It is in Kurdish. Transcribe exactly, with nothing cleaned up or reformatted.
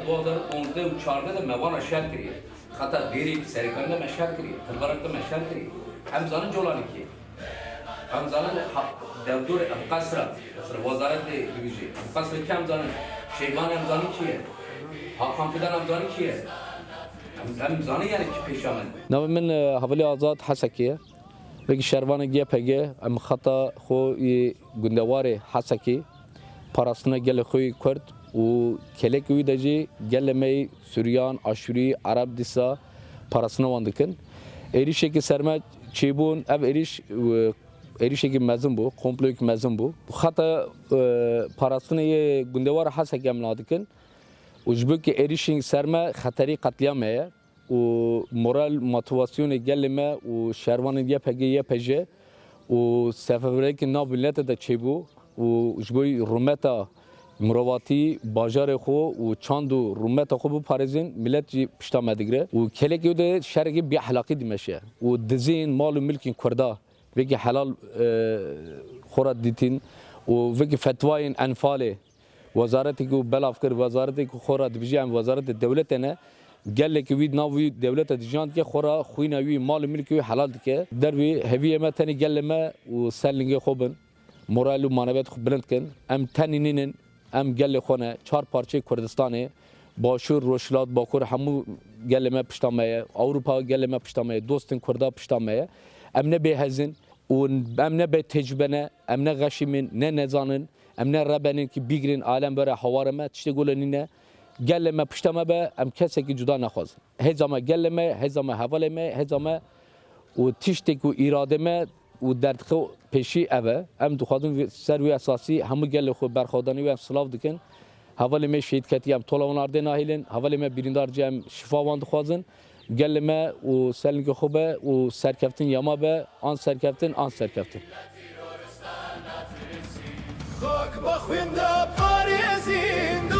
Du hazar û çardeh de me vana şer kiriye. Xeta Dêrê Serêkanî de me şer kiriye. Tilbarak de me şer kiriye. Em zanin Colanî kî ye. Em zanin ha-, dewdorê em qesra. Mesela wezaretê dibêjî. Em qesra kî em zanin. Şeyban em zanin kî ye. Hakan Fidan em zanin kî ye. Em, em zanin yani kî pêşa min. Navê min, e, Hevalî Azad Hesekî ye. Wekî şervanê Y P G, em xeta xwe yê gundewarê Hesekî, parastina gelê xwe yê Kurd û kelekê wî de jî gelê me yê Suryan, Aşûrî, Ereb dîsa parastina wan dikin. Êrîşekî ser me çêbûn, ev êrîş, e, êrîşekî mezin bû, komployekî mezin bû. Xeta, e, parastinê yê gundewara Hesekê em nadikin û ji bo ku êrîşên ser me xeterî qetlîyamê ye. û moral, motivasyonê gelê me û şervanên Y P G, Y P J û seferbereke nav miletê de çêbû û ji bo rûmeta mirovatî, bajarê xwe û çand û rûmeta xwe biparêzin, milet jî pişta me digire û kelekê de şerekî bêehlaqî dimeşe û dizên mal û milkên Kurda wekî helal, e, xwe re dîtin û wekî fetvayên Enfalê, wezaretê ku belav kir, wezaretê ku xwe re dibêje em wezaretê dewletê ne, gelekî wî di nav wî dewlete de jiyan dike, xwe re xwîna wî, mal û milkê wî helal dike. Dervî heviyê me tenê gelê me û ser lingê xwe bin, moral û maneviyet xwe bilind kin. Em tenê nînin, em gelê xwe ne, çar parçeyê Kurdistanê, Başûr, Rojhilat, Bakur, hemû gelê me pişta me ye, Ewropa gelê me pişta me ye, dostên Kurda pişta me ye. Em ne bêhezin û em ne bê tecrübe ne, em ne xeşîmin, ne nezanin, em ne rebenin ki bîgirin alem bere hawara me, tiştê gole nîne. Gelê me pişta me be, em kesekî cuda nexwazin. Hêza me gelê me, hêza me hevalê me, hêza me û tiştê ku îradê me û derdixwe pêşî ev e. Em dixwazin vê, ser wî esasî hemû gelê xwe berxwedanî wê em silav dikin. Hevalê me şehîd ketiye, em tola wan ardê nahêlin. Hevalê me birîndar cî em şifa wan dixwazin. Gelê me û ser lingê xwe be û serkeftin ya me be, an serkeftin, an serkeftin. Xak bexwîn de parêzîn